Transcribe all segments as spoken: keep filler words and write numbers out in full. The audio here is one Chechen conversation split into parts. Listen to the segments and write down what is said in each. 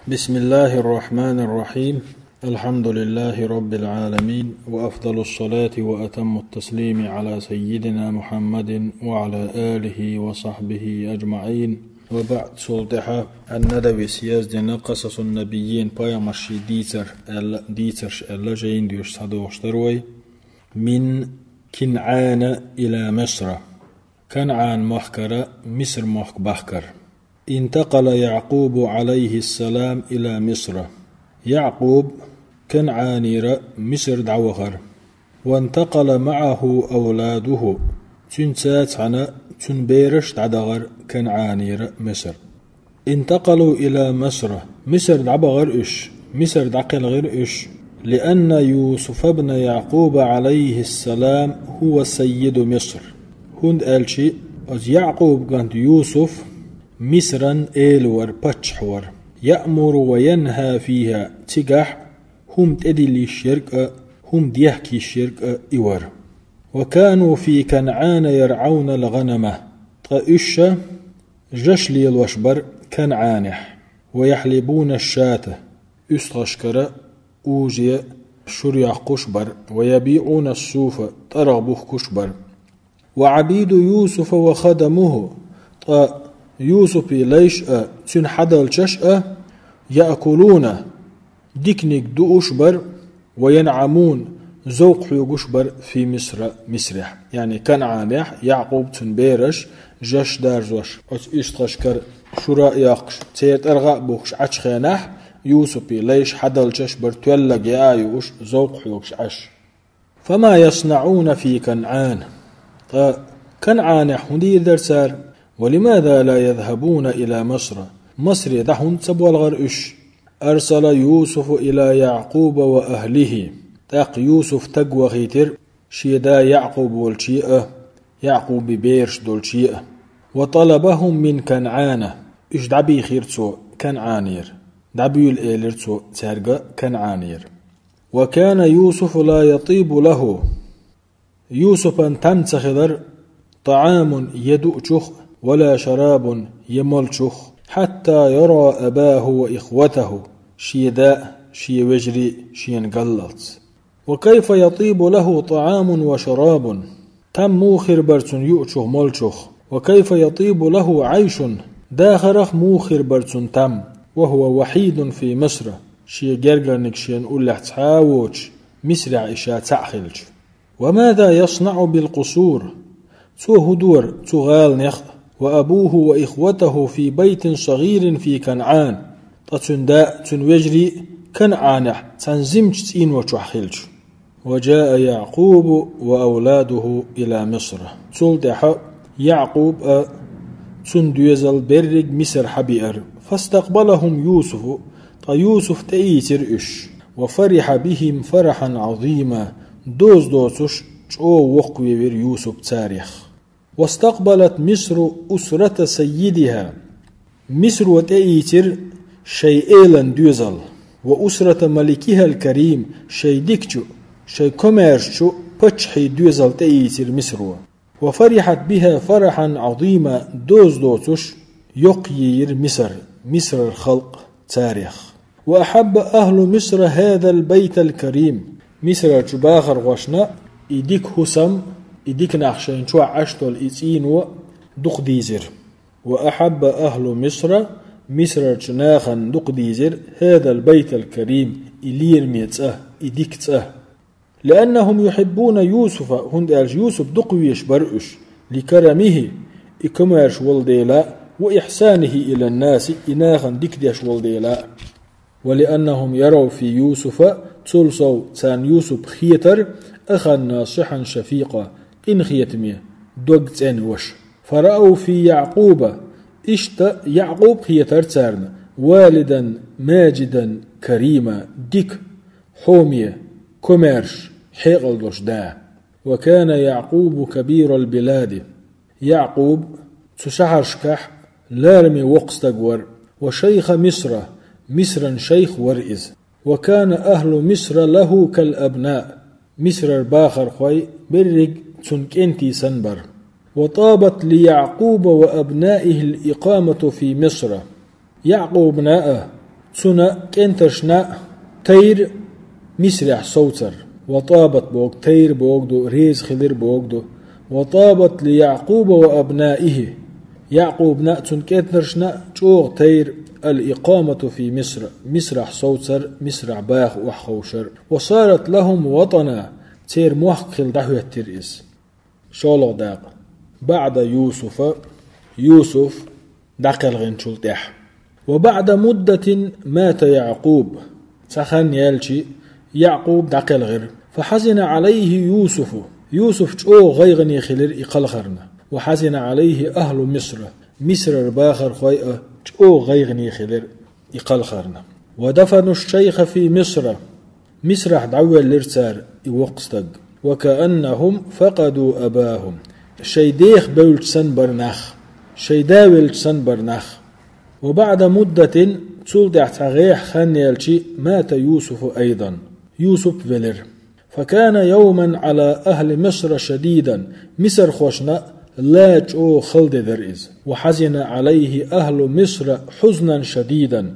بسم الله الرحمن الرحيم. الحمد لله رب العالمين، وأفضل الصلاة وأتم التسليم على سيدنا محمد وعلى آله وصحبه أجمعين. وبعد، цул тӀехьа ан-Надавис яздина «Къасасун-набиййин», пайхамарший дийцар аьлла, дийцарш аьлла, жайна доьшуш цхьадогӀуш дар вай. من كنعان إلى مصر. КанӀан махкара Миср махка бахкар. انتقل يعقوب عليه السلام إلى مصر. ЯӀкъуб КанӀанера Миср дӀавахар. وانتقل معه أولاده. Цуьнца цхьана цуьнан бераш дӀадахар КанӀанера Миср. انتقلوا إلى مصر. Миср дӀабахар уьш. Миср дӀакхелхира уьш. لأن يوسف بن يعقوب عليه السلام هو سيد مصر. ХӀунда аьлча оцу ЯӀкъубан кӀант Юсуф Мисран эла вара, паччахь вара. يأمر وينهى فيها. Цигахь хӀума тӀедилла йиш ерг а, хӀума дехка йиш ерг а и вара. وكانوا في كنعان يرعون الغنم. Ткъа уьш жаш лелош бара КанӀанехь. ويحلبون الشاة. УьстагӀашкара уже шура йоккхуш бара. ويبيعون الصوف. ТӀаргӀа бухкуш бара. وعبيد يوسف وخدمه. Ткъа Юсупан лайш а, цуьнан хьадалчаш а يأكلون. Диканиг дууш бара, وينعمون, зовкх хьоьгуш бара في مصر, Мисрехь. Яъни КанӀанехь ЯӀкъуб, цуьнан бераш, жаш дарзош, оцу уьстагӀашкара шура а йоккхуш, церан тӀаргӀа а бухкуш Ӏачу хенахь, Юсупан лайш, хьадалчаш бара тоьллаг яа а юуш, зовкх хьоьгуш Ӏаш. فما يصنعون في كنعان. Ткъа КанӀанехь хӀун дийр дара цара? ولماذا لا يذهبون إلى مصر؟ Мисре дӀа хӀунда ца боьлхура уьш? أرسل يوسف إلى يعقوب وأهله. ТӀаккха Юсуф стаг вахийтира шен да ЯӀкъуб волче а, ЯӀкъубан бераш долче а. وطلبهم من كنعان. Уьш дӀабийхира цо КанӀанера. ДӀабуьйла элира цо цаьрга КанӀанера. وكان يوسف لا يطيب له. Юсупан там ца хилира طعام, я дуучух, ولا شراب, я молчух, حتى يرى أباه وإخوته, шен да а, шен вежарий а шена галлалц. وكيف يطيب له طعام وشراب؟ Там муха хир бара цунна юучух, молчух? وكيف يطيب له عيش؟ Дахарах муха хир бара цунна там? وهو وحيد في مصر. Шен гергарниг шена уллехь цхьа а воцуш, Мисрехь и ша цхьаъ хилча. وماذا يصنع بالقصور؟ Цо хӀун дора цу гӀаланех а? وأبوه وإخوته في بيت صغير في كنعان. Ткъа цуьнан да а, цуьнан вежарий а КанӀанехь цхьана жимачу цӀийно чохь хилча. وجاء يعقوب وأولاده إلى مصر. Цул тӀаьхьа ЯӀкъуб а, цуьнан доьзал берриг Мисар хьабеара. فاستقبلهم يوسف. Ткъа Юсуф тӀеийцира уьш. وفرح بهم فرحا عظيما. Доза доцуш, чӀогӀа воккхавевира Юсуп царех. واستقبلت مصر أسرة سيدها. Мисро тӀеийцира шайн элан доьзал. وأسرة ملكها الكريم. Шайн дикачу, шайн комаьршачу паччахьан доьзал тӀеийцира Мисро. وفرحت بها فرحا عظيما. Доза доцуш, йоккхаейира Мисар, Мисрара халкъ царех. وأحب أهل مصر هذا البيت الكريم. Мисрарчу бахархошна и дика хӀусам, и дика нах шайна чохь Ӏаш долу и цӀийно дукха дийзира. وأحب أهل مصر, Мисрарчу нахана дукха дийзира هذا البيت الكريم, и лераме цӀа, и дика цӀа. لأنهم يحبون يوسف, хӀунда аьлча Юсуп дукха везаш бара уьш, لكرمه, и комаьрша волу дела, وإحسانه إلى الناس, и нахана дика деш волу дела. ولأنهم يروا في يوسف, цул сов царна Юсуп хетара, أخا ناصحا شفيقا, къинхетаме, дог цӀена ваша. فرأوا في يعقوب, иштта ЯӀкъуб хетара царна, والدا ماجدا كريما, дика, хьоме, комаьрша, хьекъал долуш да. وكان يعقوب كبير البلاد. ЯӀкъуб цу шахьаршкахь лараме воккха стаг вара. وشيخ مصر, Мисран шайх вара иза. وكان أهل مصر له كالأبناء. Мисрара бахархой берриг цунна кӀентий санна бара. وطابت ليعقوب وأبنائه الإقامة في مصر. ЯӀкъубна а, Цуьнан кӀенташна тайра Мисрехь совцар. وطابت боху, тайра боху ду, реза хилира боху ду. وطابت ليعقوب وأبنائه. Якъубна а, цуьнан кӀенташна а чӀогӀа тайра الإقامة في مصر, Мисрахь совцар, Мисрахь баха охьаховшар. وصارت لهم وطنا, церан мохк хилла дӀахӀоьттира иза. ШолгӀа дакъа. بعد يوسف, Юсуф дӀакхелхинчул тӀаьхьа. وبعد مدة مات يعقوب. Цхьа хан яьлча Якъуб дӀакхелхира. فحزن عليه يوسف. Юсуф чӀогӀа гӀайгӀане хилира и кхалхарна. وحزن عليه أهل مصر. Мисрара бахархой а чӀогӀа гӀайгӀане хилира и кхалхарна. ودفنوا الشيخ في مصر. Мисрахь дӀавоьллира цара и воккха стаг. وكأنهم فقدوا أباهم. Шайн дех бевлча санна бара нах. Шайн да велча санна бара нах. وبعد مدة, цул тӀаьхьа цхьа гӀеххьа хан яьлча, مات يوسف أيضا. Юсуп велира. فكان يوما على أهل مصر شديدا. Мисархошна ла чӀогӀа хала де дара иза. وحزن عليه أهل مصر حزنا شديدا.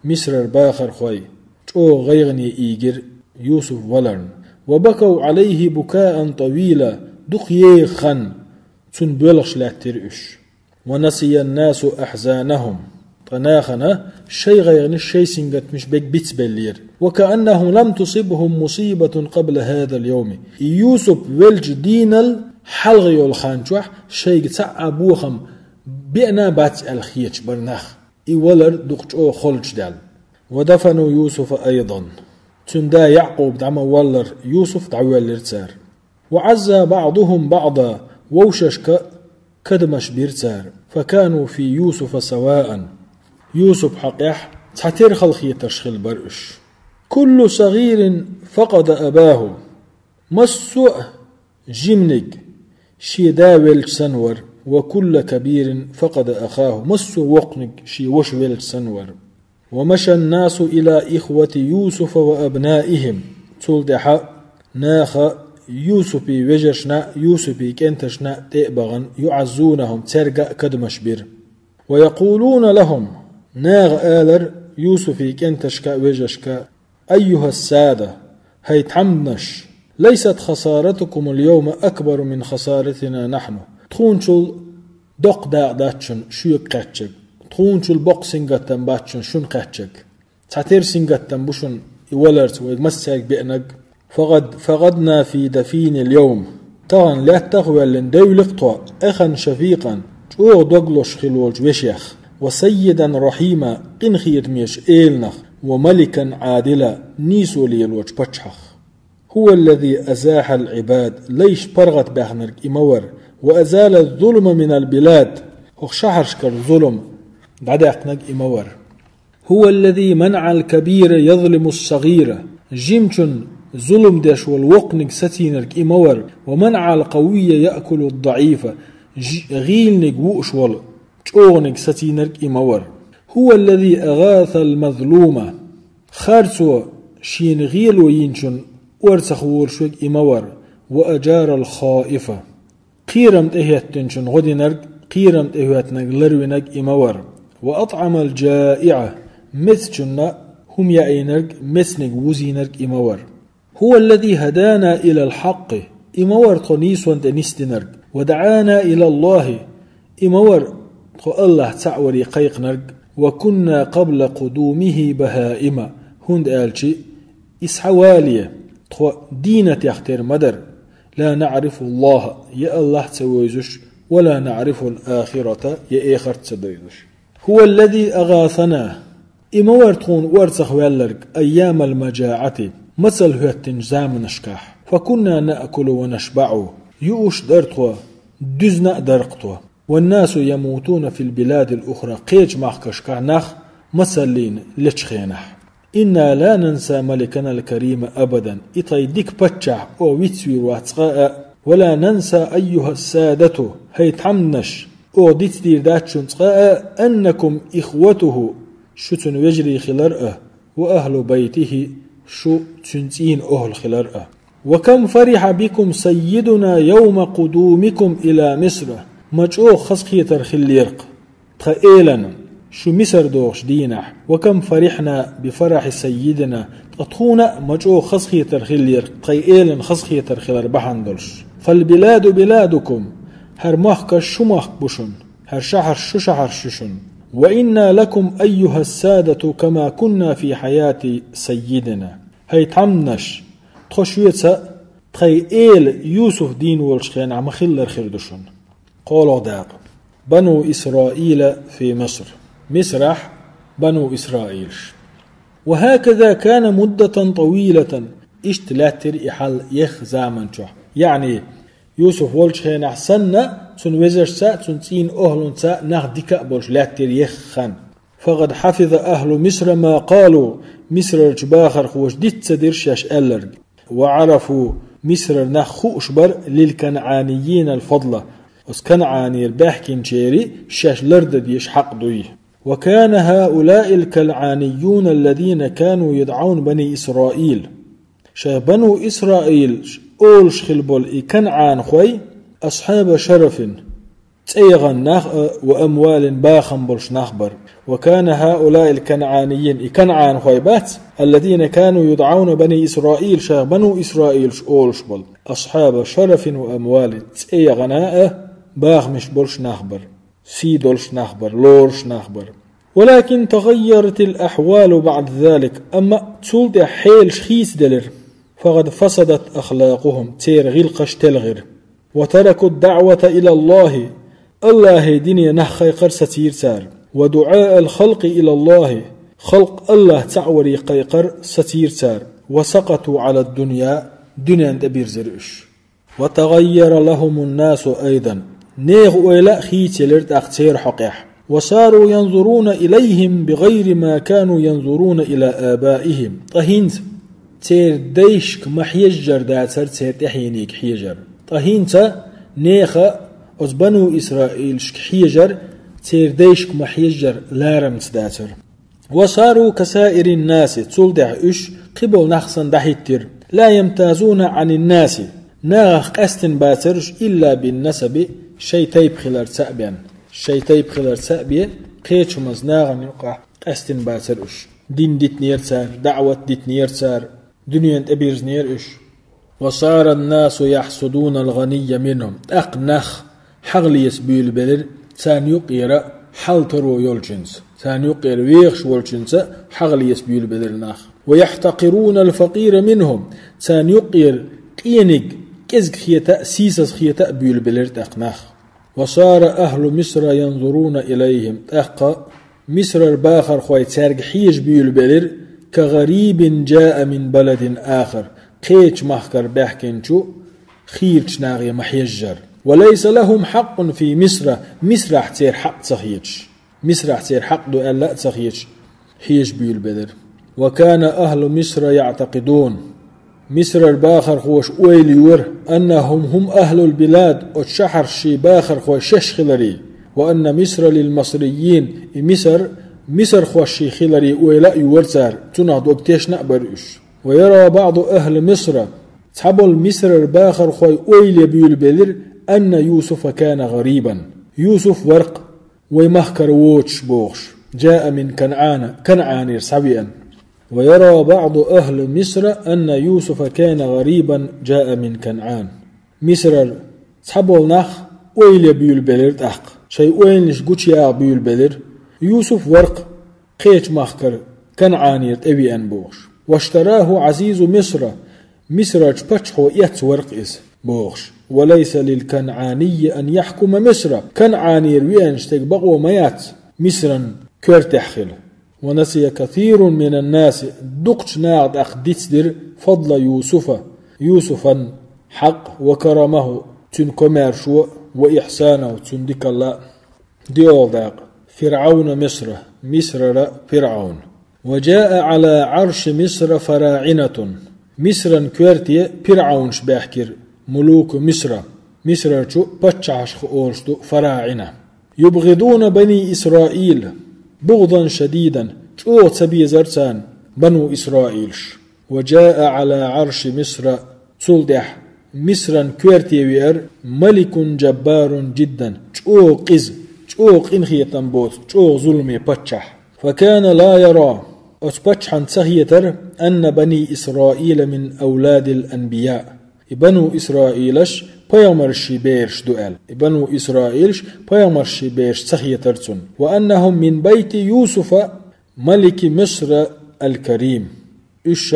Мисрара бахархой чӀогӀа гӀайгӀане ийгира Юсуп валарна. وبكوا عليه بكاء طويلا, дукха еха хан цунна боьлхуш лаьттира уьш. ونسي الناس أحزانهم. Ткъа нахана шайн гӀайгӀанаш, шайн сингаттамаш бега бицбеллера. وكأنهم لم تصبهم مصيبة قبل هذا اليوم. И Юсуп веллачу дийнал хьалха йолу хан чохь шайга цхьа а бохам беана бац аьлла хеташ бара нах. И валар дукха чӀогӀа холчу даьлла. ودفنوا يوسف أيضا. Цуьнан да Якъуб дӀа ма-валлара, Юсуп дӀавоьллира цара. وعزى بعضهم بعضا. Вовшашка кадамаш бира цара. فكانوا في يوسف سواء. Юсуп хьокъехь цхьатерра халахетарш хилла бара уьш. كل صغير فقد أباه. Массо а жиманиг шен да велча санна вара, وكل كبير فقد أخاه, массо а воккханиг шен ваша велча санна вара. ومشى الناس إلى إخوة يوسف وأبنائهم. Цул тӀаьхьа наха Юсупи вежаршна а, Юсупи кӀенташна а тӀе а бахана, يعزونهم, цаьрга а кадамаш бира. ويقولون لهم, наха алара Юсупи кӀенташка а, вежаршка а, أيها السادة, хӀай тхьамданаш, ليست خسارتكم اليوم أكبر من خسارتنا نحن. Тхуначул доккха дакъа дац шуна шуьга кхаьчнарг, тхуначул боккха сингаттам бац шуна шуна кхаьчнарг. Цхьатерра сингаттам бу шуна и валарца вайга массаьрга беанарг. فقد فقدنا في دفين اليوم. Тахана лаьттах а ваьллина девлира тхо, أخا شفيقا, чӀогӀа дог лозуш хилла волчу вешех, وسيدا رحيما, къинхетамечу эланах, وملكا عادلا, нийсо лелочу паччахьах. هو الذي أزاح العباد, лайш паргӀатбаьхнарг и ма вара, وأزال الظلم من البلاد, хӀокху шахьаршкара зулам дӀадаьккхинарг и ма вара. هو الذي منع الكبير يظلم الصغير. Жимачунна зулам деш волу воккханиг сацийнарг и ма вара. ومنع القوي يأكل الضعيف. Ж-, гӀийланиг вууш волу чӀогӀаниг сацийнарг и ма вара. هو الذي أغاث المظلوم. Харцо шена гӀело йинчунна орцах волуш верг и ма вара. وأجار الخائف. Кхерам тӀехӀоьттинчунна гӀо динарг, кхерам тӀехӀоьттинарг ларвинарг и ма вара. وأطعم الجائع. Мецачунна хӀума яийнарг, мецаниг вузийнарг и ма вара. هو الذي هدانا إلى الحق. И ма вара тхо нийсонна тӀе нисдинарг. ودعانا إلى الله. И ма вара тхо АллахӀ цхьаъ варе кхайкхинарг. وكنا قبل قدومه بهائم. ХӀунда аьлча, иза схьавале, тхо дийнатех тера ма дара. لا نعرف الله, я АллахӀ ца вевзаш, ولا نعرف الآخرة, я эхарт ца девзаш. هو الذي أغاثنا. И ма вара тхуна орцах ваьлларг, أيام المجاعة, мацалла хӀоьттинчу заманашкахь. فكنا نأكل ونشبع. Юуш дара тхо, дуьзна а дара тхо. والناس يموتون في البلاد الأخرى. Кхечу махкашкахь нах мацаллина лечу хенахь. إنا لا ننسى ملكنا الكريم أبدا. И тхайн дика паччахь оха вицвийр вац цкъа а. ولا ننسى أيها السادة, хӀай тхьамданаш, оха дицдийр дац шуна цкъа а, أنكم إخوته, шу цуьнан вежарий хилар а, وأهل بيته, шу цуьнан цӀийнан охӀла хилар а. وكم فرح بكم سيدنا يوم قدومكم إلى مصر. Ма чӀогӀа хазахетар хиллера-кх тхан элана, шу Мисар дохучу дийнахь. وكم فرحنا بفرح سيدنا, ткъа тхуна а ма чӀогӀа хазахетар хиллера, тхайн элан хазахетар хилар бахьана долуш. فالبلاد بلادكم, хӀара махкаш шу махка бу шуна, хӀара шахьарш шу шахьарш ю шуна. وإنا لكم أيها السادة كما كنا في حياة سيدنا. ХӀай тхьамнаш, тхо шуьца а, тхайн эла Юсуф дийна волчу хенахь ма-хиллара хир ду шуна. КхоалгӀа дакъа. بنو إسرائيل في مصر. Мисрахь бану Исраилаш. وهكذا كان مدة طويلة. Иштта лаьттира и хьал еха заман чохь. ЯӀни, Юсуф волчу хенахь санна, цуьнан вежаршца а, цуьнан цӀийнан охӀланца а нах дика а болуш лаьттира еха хан. فقد حفظ أهل مصر ما قالوا, Мисрарчу бахархоша диц ца дира шаьш аьлларг. وعرفوا, Мисрара нах хууш бара, للكنعانيين الفضل, оцу КанӀанера баьхкинчеран шаьш лардан дезаш хьакъ дуй. وكان هؤلاء الكنعانيون الذين كانوا يدعون بني إسرائيل. Шайх бану Исраилаш олуш хилла болу и канӀанхой, أصحاب شرف, цӀе яхана нах а, وأموال, бахам болуш нах бара. وكان هؤلاء الكنعانيين, и канӀанхой бац, الذين كانوا يدعون بني إسرائيل, шайх бану Исраилаш олуш болу, أصحاب شرف وأموال, цӀе яхана а, бахамаш болуш нах бара, сий долуш нах бара, лоруш нах бара. ولكن تغيرت الأحوال بعد ذلك, амма цул тӀаьхьа хьелаш хийцаделира. فقد فسدت أخلاقهم, церан гӀиллакхаш телхира. وتركوا الدعوة إلى الله, АллахӀан дине нах кхайкхар сацийра цара. ودعاء الخلق إلى الله, халкъ АллахӀ цхьаъ варе кхайкхар сацийра цара. وسقطوا على الدنيا, дуьнен тӀе бирзира уьш. وتغير لهم الناس أيضا, нехан ойла а хийцаелира тӀаккха церан хьокъехь. وصاروا ينظرون إليهم بغير ما كانوا ينظرون إلى آبائهم. Ткъа хӀинца церан дайшка ма-хьежжара дацара церан тӀаьхьениг хьежар. Ткъа хӀинца нехан оцу бану Исраилашка хьежар церан дайшка ма-хьежжара ларамца дацара. وصاروا كسائر الناس, цул тӀаьхьа уьш кхиболу нах санна дӀахӀиттира. لا يمتازون عن الناس, нахах къаьстина бацара уьш, إلا بالنسب, шайн тайпа хиларца а бен. Шайн тайпа хиларца а бен, кхечу хӀуманца нахана юкъахь къаьстина бацара уьш. Дин дитинера цара, даӀват дитинера цара, дуьнен тӀе бирзинера уьш. وصار الناس يحسدون الغني منهم. ТӀаккха нах хьагӀ леца буьйлабелира царна юкъера хьал таро йолчуьнца, царна юкъера вехаш волчуьнца хьагӀ леца буьйлабелира нах. ويحتقرون الفقير منهم. Царна юкъера къениг кӀезиг хета а, сийсаз хета а буьйлабелира тӀаккха нах. وصار أهل مصر ينظرون إليهم. ТӀаккха Мисрара бахархой цаьрга хьежа буьйлабелира, كغريب جاء من بلد آخر, кхечу махкара баьхкинчу хийрачу нахе ма-хьежжара. وليس لهم حق في مصر, Мисрахь церан хьакъ ца хеташ. Мисрахь церан хьакъ ду аьлла а ца хеташ, хьежа буьйлабелира. وكان أهل مصر يعتقدون, Мисрара бахархоша ойла йора, أنهم هم أهل البلاد, оцу шахьаршший бахархой шаьш хиларе, وأن مصر للمصريين, и Мисар мисархошший хиларе ойла а йора цара, цунах дог тешна а бара уьш. ويرى بعض أهل مصر, цхьаболу Мисрара бахархой ойла е буьйлабелира, أن يوسف كان غريبا, Юсуф вара-кх вай махкара воцуш бохуш, جاء من كنعان, КанӀанера схьавеана. ويرى بعض أهل مصر أن يوسف كان غريبا جاء من كنعان. Мисрара цхьаболу нах ойла е буьйлабелира тӀаккха, шайн ойланаш гучуяха буьйлабелира, Юсуф вара-кх кхечу махкара КанӀанера тӀевеана бохуш. واشتراه عزيز مصر, Мисрарчу паччахьо эцна вара-кх иза бохуш. وليس للكنعاني أن يحكم مصر, КанӀанера веана стеган бакъо ма яц Мисран коьртехь хила. ونسي كثير من الناس, дукхачу наха тӀаккха дицдира, فضل يوسف, Юсуфан хьакъ, وكرمه, цуьнан комаьршо, وإحسانه, цуьнан дикалла. ДоьалгӀа дакъа. فرعون مصر, Мисрара ПирӀаун. وجاء على عرش مصر فراعنة, Мисран коьрте пирӀаунаш баьхкира, ملوك مصر, Мисрарчу паччахьашха олуш ду фараӀина. يبغضون بني إسرائيل بغضا شديدا, чӀогӀа ца безара царна бану Исраилаш. وجاء على عرش مصر, цул тӀаьхьа Мисран коьрте веара ملك جبار جدا, чӀогӀа къиза, чӀогӀа къинхетам боцу, чӀогӀа зуламе паччахь. فكان لا يرى, оцу паччахьна ца хетара, أن بني إسرائيل من أولاد الأنبياء, и бану Исраилаш пайхамарший бераш ду аьлла. И бану Исраилаш пайхамарший бераш ца хетара цунна. وأنهم من بيت يوسف ملك مصر الكريم. Уьш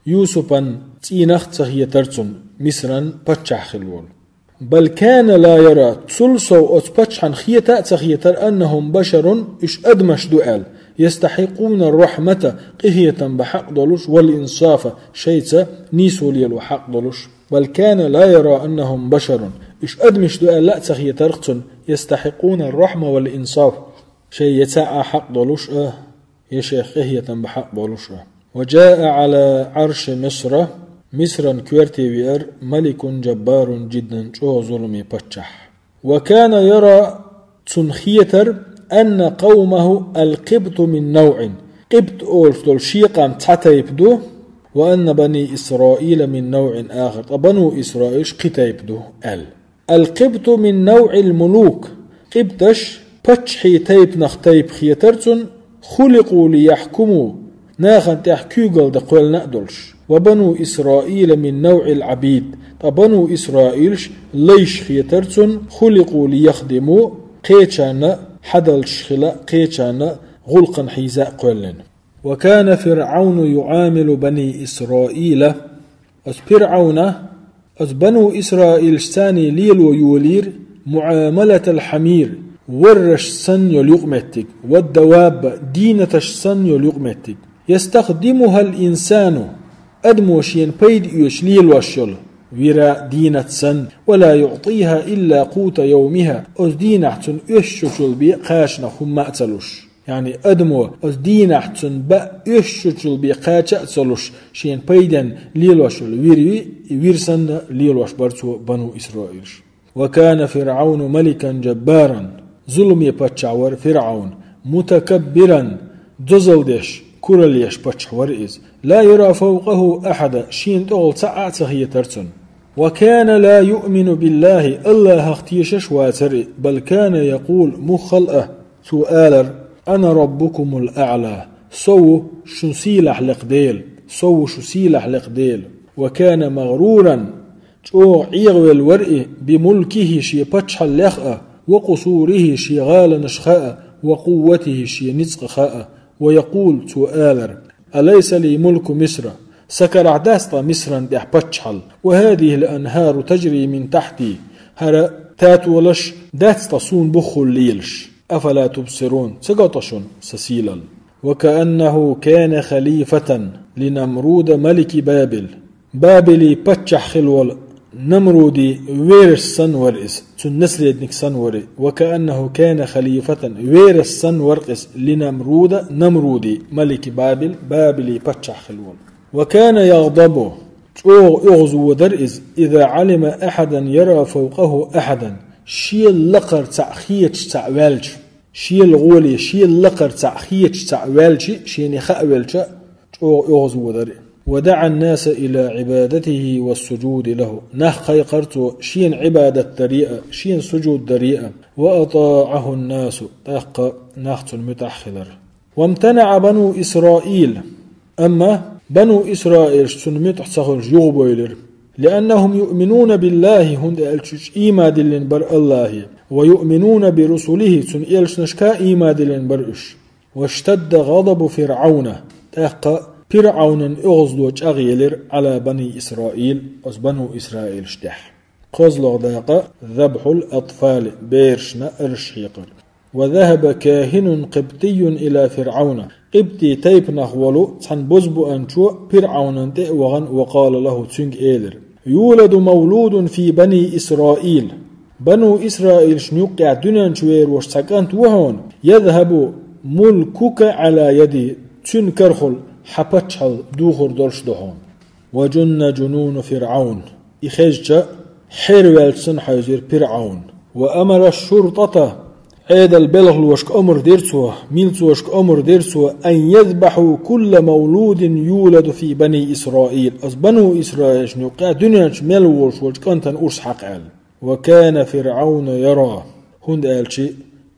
Юсупан цӀийнах ца хетара цунна, Мисран паччахь хилла волу. بل كان لا يرى, цул сов оцу паччахьна хета а ца хетара, أنهم بشر, уьш адамаш ду аьлла, يستحقون الرحمة, къинхетам бан хьакъ долуш, والإنصاف, шайца нийсо лело хьакъ долуш. بل كان لا يرى أنهم بشر, уьш адамаш ду аьлла а ца хетарх цунна, يستحقون الرحمة والإنصاف, шайн я цхьаъ хьакъ долуш а, я шайх къинхетам бан хьакъ болуш а. وجاء على عرش مصر, Мисран коьрте веара ملك جبار جدا, чӀогӀа зуламе паччахь. وكان يرى, цунна хетара, أن قومه القبط من نوع, къибт олуш долу шен къам цхьа тайпа ду, وأن بني إسرائيل من نوع آخر, ткъа бану Исраилаш кхин тайпа ду аьлла. القبط من نوع الملوك, къибташ паччахьийн тайпанах тайпа хетара цунна, خلقوا ليحكموا, нахана тӀехь куьйгалла дан кхоьллина а долуш. وبنو إسرائيل من نوع العبيد, ткъа бану Исраилаш лайш хетара цунна, خلقوا ليخدموا, кхечарна хьадалчаш хила, кхечарна гӀуллакхана хьийза а кхоьллина. وكان فرعون يعامل بني إسرائيل, оцу ПирӀавна оцу бану Исраилашца царний лело йолийра, معاملة الحمير, ворраш санна йолу юкъаметтиг, والدواب, дийнаташ санна йолу юкъаметтиг. يستخدمها الإنسان, адамо шена пайда оьцуш лелош йолу вира, дийнат санна, ولا يعطيها إلا قوت يومها, оцу дийнахь цунна оьшучул бен кхачанах хӀумма а ца луш. Яъни адамо оцу дийнахь цунна бан оьшучул бен кхача а ца луш, шена пайденна лелош йолу вир ю, и вир санна лелош бара цо бану Исраилаш. وكان فرعون ملكا جبارا, зуламе паччахь вара ФирӀавн, متكبرا, дозалла деш, куралла еш паччахь вара иза. لا يرى فوقه أحدا, шена тӀехула цхьаъ а ца хетара цунна. وكان لا يؤمن بالله, АллахӀах тешаш вацара и, بل كان يقول, муххал а, цо алара: أنا ربكم الأعلى, со ву шун сийлахь лекха Дела, со ву шун сийлахь лекха Дела. وكان مغرورا, чӀогӀа Ӏехавелла вара и, بملكه, шен паччахьаллех а, وقصوره, шен гӀаланашха а, وقوته, шен ницкъаха а. ويقول, цо алара: أليس لي ملك مصر, сан карахь дац ткъа Мисран тӀехь паччахьалла, وهذه الأنهار تجري من تحتي, хӀара татолаш дац ткъа суна буххула лелаш? أفلا تبصرون, ца го ткъа шуна сан сийлалла? وكأنه كان خليفة لنمرود ملك بابل, Бабилий паччахь хилла волу Намруди верас санна вара иза, цуьнан наследник санна вара и. وكأنه كان خليفة, верас санна вара иза, لنمرود, Намруди, ملك بابل, Бабилий паччахь хилла волу. وكان يغضب, чӀогӀа оьгӀазводара иза, إذا علم أحدا يرى فوقه أحدا, шен лакхара цхьаъ хеташ цхьаъ ваьлча. Шел гӀоле, шел лакхара цхьаъ хеташ цхьаъ ваьлча, шена хаавелча, чӀогӀа оьгӀазводара. ودعا الناس إلى عبادته والسجود له. Нах кхайкхара цо шена Ӏибадат даре а, шена сужуд даре а. وأطاعه الناس, тӀаккха нах цунна муьтӀахь хилара. وامتنع بنو إسرائيل. Амма бану Исраилаш цунна муьтӀахь ца хуьлуш юхабевлира. لأنهم يؤمنون بالله, хӀунда аьлча уьш ийман диллина бара АллахӀе. ويؤمنون برسله, цуьнан элчанашка ийман диллина бара уьш. واشتد غضب فرعون, тӀаккха ПирӀавнан оьгӀазло чӀагӀъелира على بني إسرائيل, оцу бану Исраилаш тӀехь. КхозлагӀа дакъа, ذبح الأطفال, берашна арш хьекхар. وذهب كاهن قبطي إلى فرعون. Къибтий тайпанах волу цхьана бозбуанчо ПирӀавнан тӀе а вахана, وقال له, цуьнга элира: يولد مولود في بني إسرائيل. Бану Исраилшна юккъехь дуьнен чу верош цхьа кӀант ву хьуна, يذهب ملكك على يده. Цуьнан карахула хьан паччахьалла духур долуш ду хьуна. وجن جنون فرعون. И хезча, хьерваьлча санна хьаьвзира ПирӀавн. وأمر الشرطة, Ӏедал белхалошка омра дира цо, милцошка омра дира цо, أن يذبحوا كل مولود يولد في بني إسرائيل. Оцу бану Исраилшна юккъехь дуьнен чу мел волуш волчу кӀантана урс хьакха аьлла. وكان فرعون يرى. ХӀунда аьлча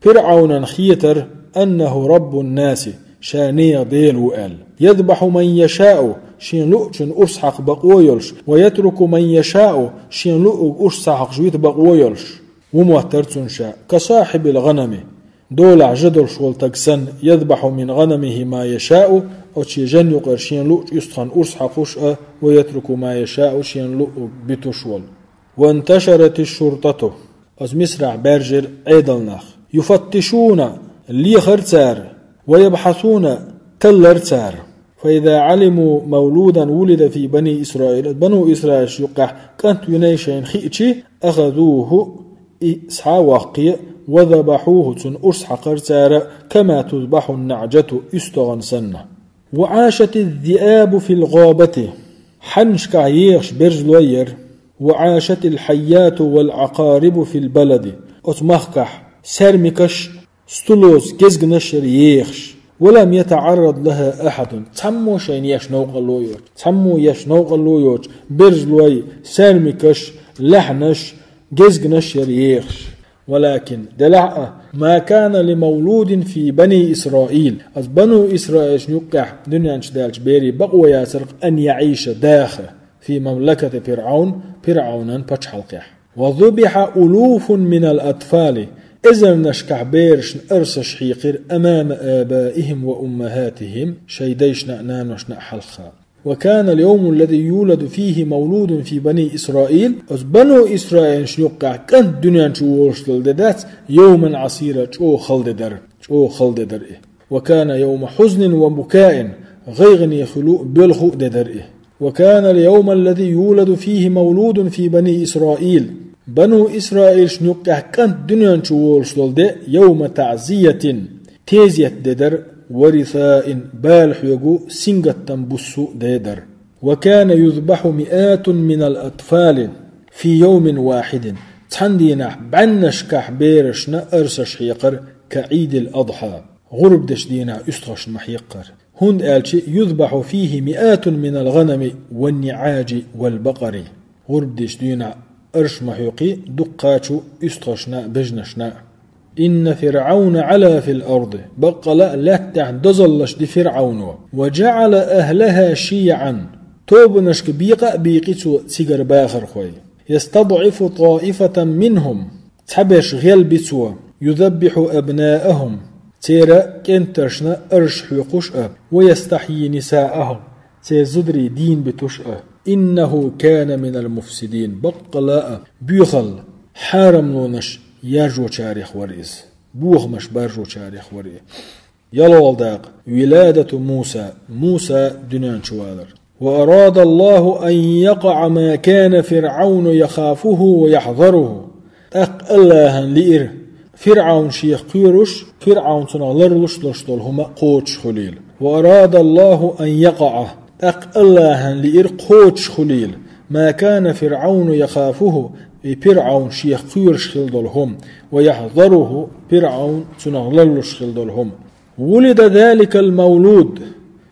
ПирӀавнан хетар, أنه رب الناس, ша нехан Дела ву аьлла. يذبح من يشاء, шена луъучун урс хьакха бакъо йолуш, ويترك من يشاء, шена луъург урс ца хьокхуш вита бакъо йолуш. Ву моттара цунна ша, كصاحب الغنم, долахь жа долуш волу стаг санна, يذبح من غنمه ما يشاء, оцу шен жан юкъара шена луъучу уьстагӀан урс хьокхуш а, ويترك ما يشاء, шена луъург битуш волу. وانتشرت الشرطة, оцу Мисрахь баьржира Ӏедал нах, يفتشون, лехара цара, ويبحثون, таллара цара. فإذا علموا مولودا ولد في بني إسرائيل, Бану Исраилаш юккъехь кӀант винай шайна хиъчи, أخذوه, и схьа а ваккхий, وذبحوه, цунна урс хьакхара цара, كما تذبح النعجة, уьстагӀан санна. وعاشت الذئاب في الغابة, хьаннашкахь ехаш берзалой яра, وعاشت الحيات والعقارب في البلد, оцу махкахь саьрмикаш, стулоца гезгнаш яра ехаш. ولم يتعرض لها أحد, цхьаммо шайна еш новкъарло йоцуш, цхьаммо еш новкъарло йоцуш, берзалой, саьрмикаш, лаьхьанаш, гезгнаш яра ехаш. ولكن, делахь а, ما كان لمولود في بني إسرائيل, оцу Бану Исраилшна юккъехь дуьнен чу даьллачу берийн бакъо яцара, أن يعيش, даха, في مملكة فرعون, ПирӀавнан пачхьалкхехь. وذبح ألوف من الأطفال, эзарнашкахь берашна арсаш хьекхира, أمام آبائهم وأمهاتهم, шайн дайшна а, наношна а хьалха. وكان اليوم الذي يولد فيه مولود في بني إسرائيل, оцу Бану Исраилшна юккъехь кӀант дуьнен чу волуш долу де дац, يوما عسيرا, чӀогӀа хала де дара, чӀогӀа хала де дара и. وكان يوم حزن وبكاء, гӀайгӀане хуьлу, боьлху а де дара и. وكان اليوم الذي يولد فيه مولود في بني إسرائيل, Бану Исраилшна юккъехь кӀант дуьнен чу волуш долу де, يوم تعزية, тезет де дара, ورثاء, бала хьоьгу, сингаттам буссу а де дара. وكان يذبح مئات من الأطفال في يوم واحد, цхьана дийнахь бӀеннашкахь берашна арсаш хьекхара, كعيد الأضحى, гӀурба дечу дийнахь уьстагӀашна ма хьекхара. ХӀунда аьлча, يذبح فيه مئات من الغنم والنعاج والبقر. ГӀурба дечу дийнахь арш ма хьоькху дуккхачу уьстагӀашна а, бежнашна а. إن فرعون علا في الأرض, баккъала а лаьттахь дозаллаш ди ФирӀавно, وجعل أهلها شيعا, тобанашка бекъа а бийкъи цо цигара бахархой, يستضعف طائفة منهم, цхьаберш гӀелби цо, يذبح أبناءهم, церан кӀенташна арш хьоькхуш а, ويستحيي نساءهم, церан зударий дийна битуш а. إنه كان من المفسدين, баккъала а боьхалла, хьарамлонаш яржочарех вара иза, бохамаш баржочарех вара и. ЯлхолгӀа дакъа, ولادة موسى, Муса дуьнен чу валар. وأراد الله أن يقع ما كان فرعون يخافه ويحذره. ТӀаккха Аллахьан лиира, ФирӀавн шех кхоьруш, ФирӀавн цунах ларлуш долуш долу хӀума кхочуш хуьлийла. وأراد الله أن يقع, тӀаккха Аллахьан лиира кхочуш хуьлийла, ما كان فرعون يخافه, и ФирӀавн шех кхоьруш хила долу хӀума, ويحذره, ФирӀавн цунах ларлуш хила долу хӀума. ولد ذلك المولود,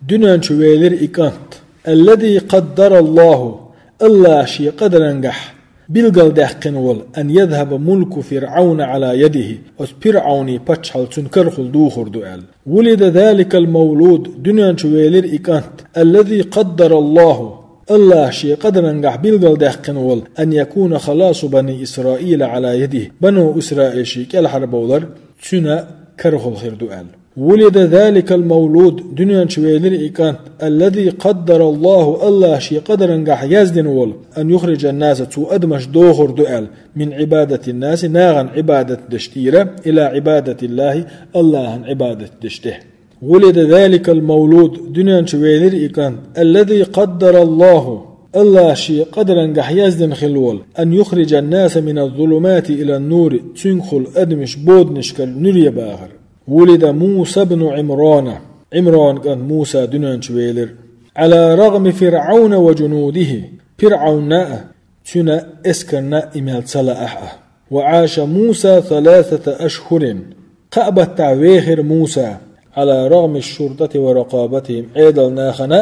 дуьнен чу велира и кӀант, الذي قدر الله, Аллахьа шен къадарангахь билгалдаьккхина волу, أن يذهب ملك فرعون على يده, оцу ПирӀавнан пачхьалкх цуьнан карахула духур ду аьлла. ولد ذلك المولود, дуьнен чу велира и кӀант, الذي قدر الله, Аллахьа шен къадарангахь билгалдаьккхина волу, أن يكون خلاص بني إسرائيل على يده, Бану Исраилшна кӀелхьарбовлар цуьнан карахула хир ду аьлла. ولد ذلك المولود, дуьнен чу велира и кӀант, الذي قدر الله, Аллахьа шен къадарангахь яздина волу, أن يخرج الناس, цо адамаш дохур ду аьлла, من عبادة الناس, нахана Ӏибадат деш тӀера, إلى عبادة الله, Аллахьан Ӏибадат деш тӀе. ولد ذلك المولود, дуьнен чу велира и кӀант, الذي قدر الله, Аллахьа шен къадарангахь яздина хилла волу, أن يخرج الناس من الظلمات إلى النور, цуьнгахула адамаш боданашкара нуьре бахар. ولد موسى بن عمران, Ӏимрон кӀант Муса дуьнен чу велира. على رغم فرعون وجنوده, ПирӀавнна а, цуьнан эскарна а и мел ца лаахь а. وعاش موسى ثلاثة أشهر, кхаа баттахь вехира Муса, على رغم الشرطة ورقابتهم, Ӏедал нахана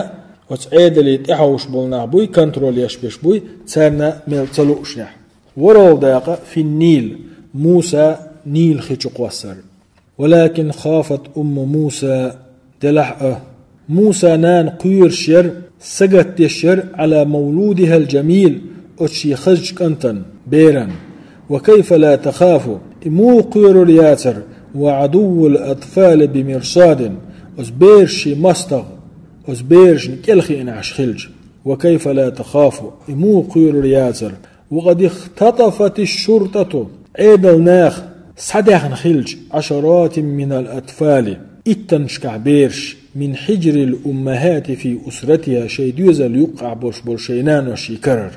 а, оцу Ӏедале тӀехьовш болу нах буй, контроль еш берш буй, царна а мел ца луушехь. ВорхӀалгӀа дакъа, في النيل, Муса Нил хи чу кхоссар. ولكن خافت أم موسى, делахь а, Муса нана кхоьруш яра, сагатдеш яра, على مولودها الجميل, оцу шен хазачу кӀантана, беран. وكيف لا تخاف, и муха кхоьрур яцара, وعدو الأطفال بمرصاد, оцу берашна мостагӀа, оцу берашна кӀелхиъна Ӏаш хилча. وكيف لا تخاف, и муха кхоьрур яцара, وقد اختطفت الشرطة, Ӏедалнах схьадаьхна хилча, عشرات من الأطفال, иттаннашкахь бераш, من حجر الأمهات في أسرتها, шайн доьзална юккъехь болуш болу шайн наношна карара.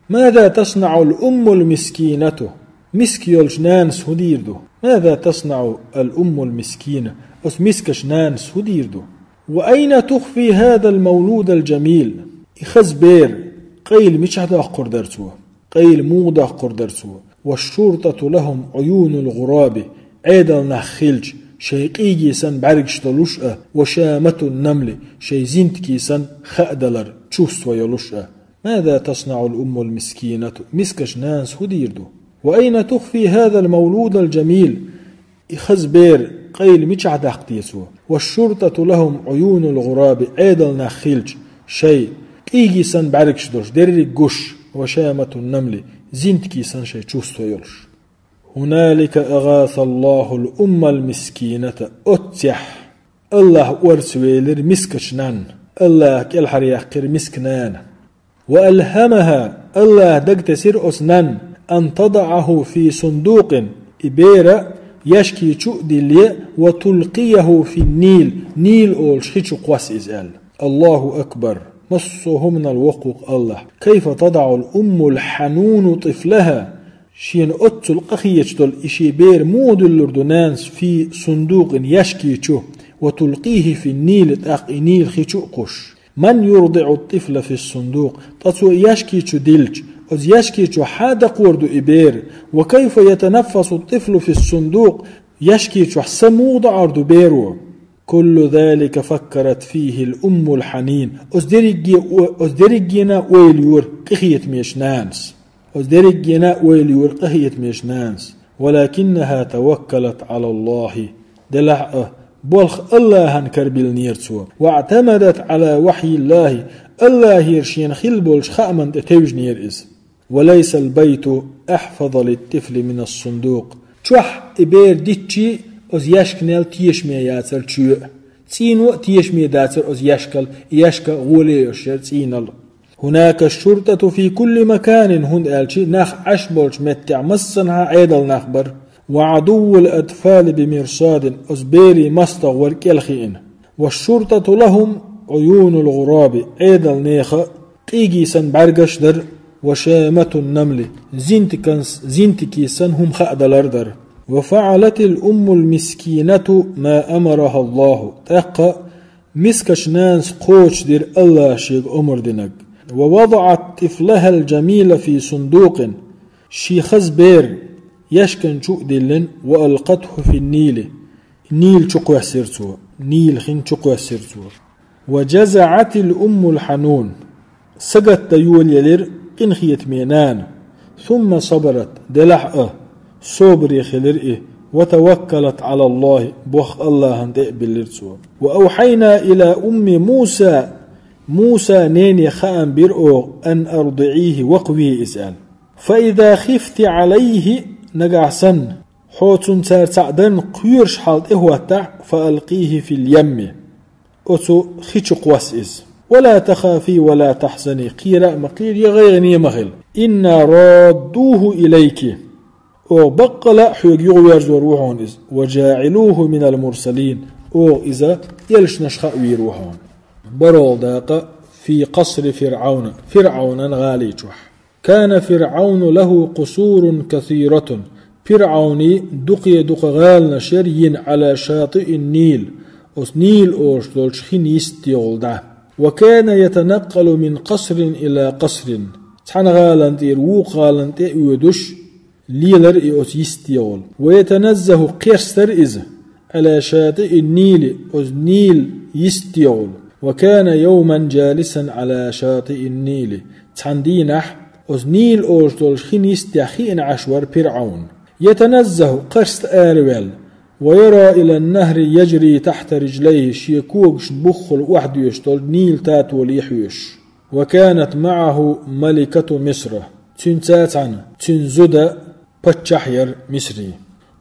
ماذا تصنع الأم المسكينة؟ Миска йолчу нанас хӀун дийр ду? ماذا تصنع الأم المسكينة؟ Оцу мискачу нанас хӀун дийр ду? وأين تخفي هذا المولود الجميل؟ И хаза бер къайла мичахь доккхур дара цо? Къайла муха доккхур дара цо? والشرطة لهم عيون الغراب, Ӏедалнах хилча, шайн къийги санна бӀаьргаш долуш а, وشامة النمل, шайн зинтике санна хаа далар, чувство йолуш а. ماذا تصنع الأم المسكينة؟ Мискачу нанас хӀун дийр ду? وأين تخفي هذا المولود الجميل؟ И хаза бер къайла мичахь даккха деза цо? والشرطة لهم عيون الغراب, Ӏедалнах хилча, шайн къийги санна бӀаьргаш долуш, дерриг гуш, وشامة النمل, зинтике санна шайн чувство йолуш. هنالك أغاث الله الأم المسكينة. Оццехь АллахӀа орца велира мискачу нанна, АллахӀа кӀелхьаръяьккхира миска нана. وألهمها, АллахӀа дагатесира оцу нанна, أن تضعه في صندوق, и бер яьшки чу а дилле, وتلقيه في النيل, Нил олуш хи чу кхосса иза аьлла. الله أكبر! Массо а хӀуманал воккха ву-кх АллахӀ. كيف تضع الأم الحنون طفلها؟ Шена оццул къахеташ долу и шен бер муха дуьллур ду нанас, في صندوق, яьшки чу, وتلقيه في النيل, тӀаккха и Нил хи чу а кхуссуш? من يرضع الطفل في الصندوق؟ Ткъа цо яьшки чу диллича, оцу яьшки чу хьан дакхор ду и бер? وكيف يتنفس الطفل في الصندوق؟ Яьшки чохь са муха доӀур ду беро? كل ذلك فكرت فيه الأم الحنين. Оцу дерригге, оцу дерриггенна ойла йора къинхетамечу нанас. Оцу дерриггенна ойла йора къинхетамечу нанас. ولكنها توكلت على الله. Делахь а, болх АллахӀан кара биллинера цо. واعتمدت على وحي الله. АллахӀера шена хилла болчу хааман тӀе тевжинера иза. وليس البيت أحفظ للطفل من الصندوق. Чохь и бер дитчий, оцу яьшканел тешаме яцара чоь а. ЦӀийно а тешаме дацара оцу яьшкал, и яьшка гӀоле йолуш яра цӀийнал. هناك الشرطة في كل مكان, хӀунда аьлча нах Ӏаш болчу меттехь массанхьа Ӏедал нах бара. وعدو الأطفال بمرصاد, оцу берийн мостагӀа вара кӀелхиъна. والشرطة لهم عيون الغراب, Ӏедал нехан къийги санна бӀаьргаш дара, وشامة النمل, зинтиканс-, зинтике санна хӀума хаа далар дара. وفعلت الأم المسكينة ما أمرها الله. ТӀаккха мискачу нанас кхочушдира АллахӀа шега омра динарг. ووضعت طفلها الجميل في صندوق. Шен хаза бер яьшкан чу а диллина, وألقته في النيل. Нил чу кхоьссира цо. Нил хин чу кхоьссира цо. وجزعت الأم الحنون. Сагатдан йолаелира къинхетаме нана. ثم صبرت, делахь а, собаре хилира и, وتوكلت على الله, боху АллахӀан тӀе а биллира цо. وأوحينا إلى أم موسى, Мусан нене хаам бира оха, أن أرضعيه, вакхаве иза аьлла. فإذا خفت عليه, нагахь санна, хьо цунна цара цхьаъ дарна кхоьруш хьал тӀехӀоттахь, فألقيه في اليم. Оцу хи чу кхосса иза. ولا تخافي ولا تحزني, кхера а ма кхера, я гӀайгӀане а ма хила. إنا رادوه إليك. Оха баккъала а хьоьга юхаверзор ву хьуна иза. وجاعلوه من المرسلين. Оха иза элчанашах а вийр ву хьуна. БархӀалгӀа дакъа في قصر فرعون, ФирӀавнан гӀали чохь. كان فرعون له قصور كثيرة. ПирӀавнан дукха-дукха гӀаланаш яра йина, على شاطئ النيل, оцу Нил олуш долчу хин йистехула дӀа. وكان يتنقل من قصر إلى قصر. Цхьана гӀалан тӀера вукху гӀалан тӀе а оьдуш, лелара и оцу йистехула. ويتنزه, кхерстара иза, على شاطئ النيل, оцу Нил йистехула. وكان يوما جالسا على شاطئ النيل. Цхьана дийнахь оцу Нил олуш долчу хин йистехь хиъна Ӏаш вара ПирӀавн. يتنزه, кхерста араваьлла, ويرى إلى النهر يجري تحت رجليه, шен когашна буххал охьадоьшуш долу Нил татоле хьоьшуш. وكانت معه ملكة مصر, цуьнца цхьаьна цуьнан зуда паччахь яра Мисрин.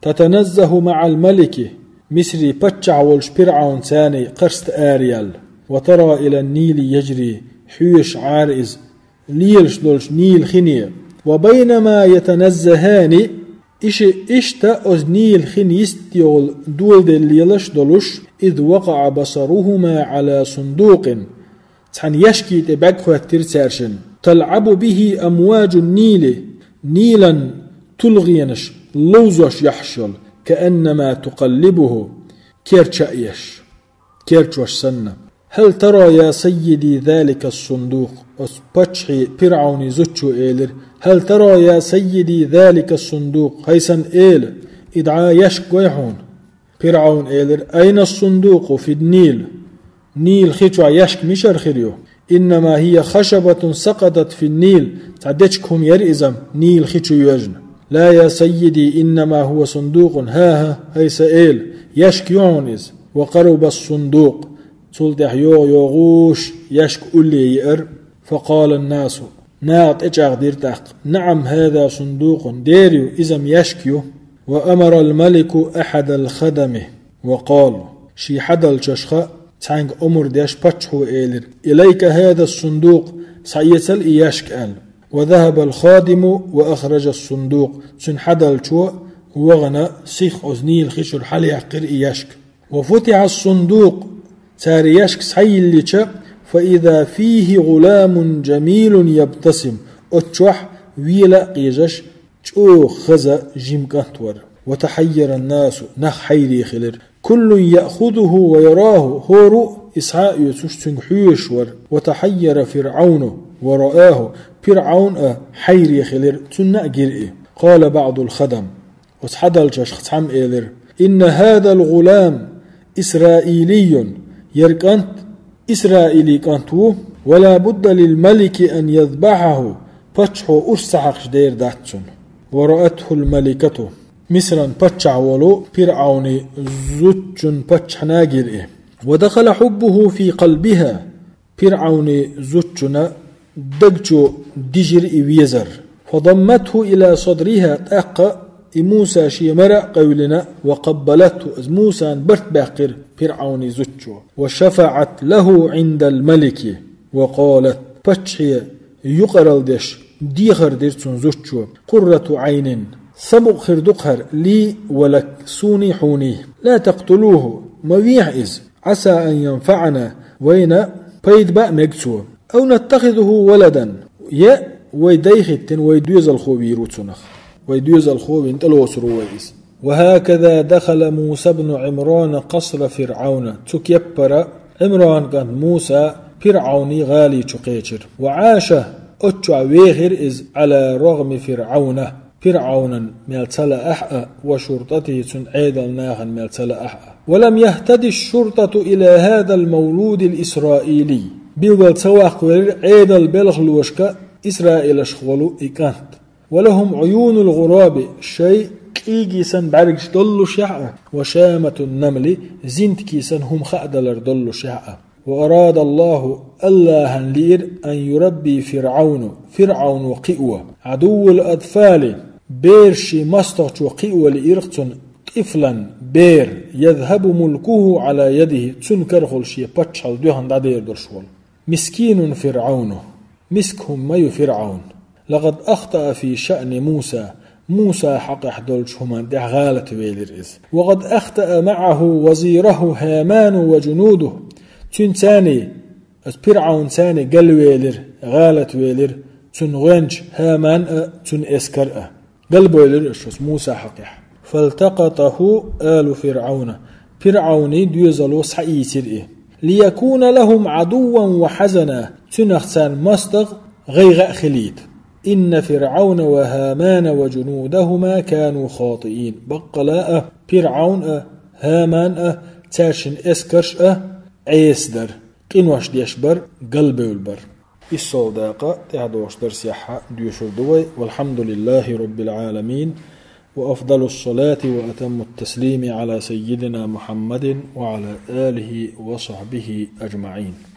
تتنزه مع الملك, Мисрин паччахь волчу ПирӀавнца цхьаьна кхарста араяьлла. وترى إلى النيل يجري, хьоьшуш Ӏара иза лелаш долчу Нил хине. وبينما يتنزهان, и ши иштта оцу Нил хин йистехула доладелла лелаш долуш, إذ وقع بصرهما على صندوق, цхьана яьшки тӀе бӀаьрг хӀоьттира цаьршинна. تلعب به أمواج النيل, Нилан тулгӀенаш ловзош яхьаш йолу, كأنما تقلبه, керча а еш, керчош санна. هل ترى يا سيدي ذلك الصندوق, оцу паччахье ПирӀавнан зудчо элира: هل ترى يا سيدي ذلك الصندوق, хӀай сан эла, и дӀа яьшка гой хьуна? ПирӀавн элира: أين الصندوق في النيل, Нил хи чохь яьшка мичара хир ю? إنما هي خشبة سقطت في النيل, цхьа дечиг хӀума яра иза Нил хи чу йоьжна. لا يا سيدي إنما هو صندوق, хӀа-хӀа, хӀай сан эла, яьшка ю хьуна иза. وقرب الصندوق, цул тӀаьхьа йогӀу-йогӀуш яьшка улле еара. فقال الناس, наха тӀечӀагӀдира тӀаккха: نعم هذا صندوق, дера ю, иза-м яьшка ю. وأمر الملك أحد الخدم وقال, шен хьадалчашха цхьаьнга омра деш паччахьо элира: إليك هذا الصندوق, схьаэцал и яьшка аьлла. وذهب الخادم وأخرج الصندوق, цуьнан хьадалчо вахана сихха оцу Нил хи чуьра хьалаяьккхира и яьшка. وفتح الصندوق, цара яьшка схьайиллича, فإذا فيه غلام جميل يبتسم, оцу чохь вела а къежаш, чӀогӀа хаза жима кӀант вара. وتحير الناس, нах хьайре хилира. كل يأخذه ويراه, хӀора а и схьаоьцуш цуьнга хьоьжуш вара. وتحير فرعون ورآه, ПирӀавн а хьайре хилира, цунна а гира и. قال بعض الخدم, оцу хьадалчашха цхьамма элира: إن هذا الغلام إسرائيلي, хӀара кӀант Исраилан кӀант ву, ولا بد للملك أن يذبحه, паччахьо урс ца хьакхаш дер дац цунна. ورأته الملكة, Мисран паччахь волу ПирӀавнан зудчун паччахьна гира и. ودخل حبه في قلبها, ПирӀавнан зудчунна даг чу дижира и везар. فضمته إلى صدرها, тӀаккха и Муса шен мара а къевлина, وقبلته, Мусана барт баьккхира ПирӀавнан зудчо. وشفعت له عند الملك وقالت, паччахье юкъаралла деш, дехар дира цунна зудчо: قرة عين, самукъа хир ду-кх хӀара, لي ولك, суний хьуний. لا تقتلوه, ма вехьа иза. عسى أن ينفعنا, вайна пайда бан мега цо. أو نتخذه ولدا, я вай дай хӀиттина, вай доьзалхо вийр ву цунах. Вай доьзалхо вина тӀелоцур ву вай иза. وهكذا دخل موسى بن عمران قصر فرعون. Цу кеппара Ӏимран кӀант Муса ПирӀавнан гӀали чу кхечира. وعاش, оцу чохь вехира иза, على رغم فرعون, ПирӀавнан мел ца лаахь а, وشرطته, цуьнан Ӏедалан нахана мел ца лаахь а. ولم يهتد الشرطة إلى هذا المولود الإسرائيلي. Билггал ца ваккхавелира Ӏедалан белхалошка исраилашха волу и кӀант. ولهم عيون الغراب, шайн кӀийгий санна бӀаьргаш доллушехь а, وشامة النمل, зинтикий санна хӀума хаадалар доллушехь а. وأراد الله, АллахӀана лиира, أن يربي فرعون, ФирӀавно кхио, عدو الأطفال, берашийн мостагӀчо кхио лиира цунна, طفلا, бер, يذهب ملكه على يده, цуьнан карахула шен паччахьалла доьхна дӀадер долуш волу. مسكين فرعون, миска хӀума ма ю ФирӀавн. لقد أخطأ في شأن موسى, Мусан хьакъехь долчу хӀуманна тӀехь гӀалатвелира иза. وقد أخطأ معه وزيره هامان وجنوده. Цуьнца цхьаьний, оцу ПирӀавнца цхьаьний галвелира, гӀалатвелира цуьнан гӀоьнча ХӀаман а, цуьнан эскар а. Галбевлира уьш оцу Мусан хьакъехь. فالتقطه آل فرعون. ПирӀавнан доьзало схьаийцира и. ليكون لهم عدوا وحزنا. Цуьнах царна мостагӀа, гӀайгӀа а хилийта. إن فرعون وهامان وجنودهما كانوا خاطئين. Баккъала а, ПирӀавн а, ХӀаман а, цаьршиннан эскарш а Ӏеса дара, къинош деш бара, галбевлла бара. ИссалгӀа дакъа тӀаьхьадогӀучу дарсехь доьшур ду вай. والحمد لله رب العالمين. وأفضل الصلاة وأتم التسليم على سيدنا محمد وعلى آله وصحبه أجمعين.